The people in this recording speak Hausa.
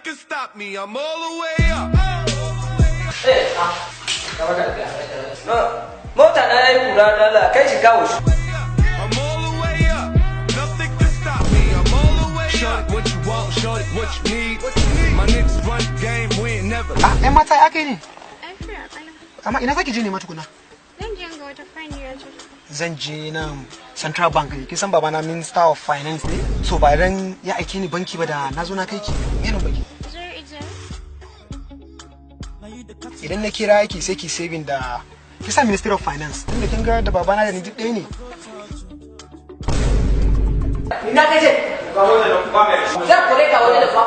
can stop me. I'm all the way up. Eh, ah. No, mota na yayi kura da Allah kai shi kawo shi. I'm all the way up. Nothing can stop me. I'm all the way up. Shorty, what you want, shorty, what you need. My niggas run the game, we ain't never. Ah, ƴan mata, ya kai ne? Lafiya ƙalau. Amma ina zaki je ne ma tukuna? Zan je ga wata friend ya ce. Zan je nan Central Bank ne. Kin san babana Minister of Finance ne? So ba dan ya aike ni banki ba da na zo na kai ki. Me nan banki? 080. Idan na kira ki, sai ki saving da ki sa Ministry of Finance. Tunda kin ga da babana da ni duk ɗaya ne. Ina kace? Zan kore ka waje da fa.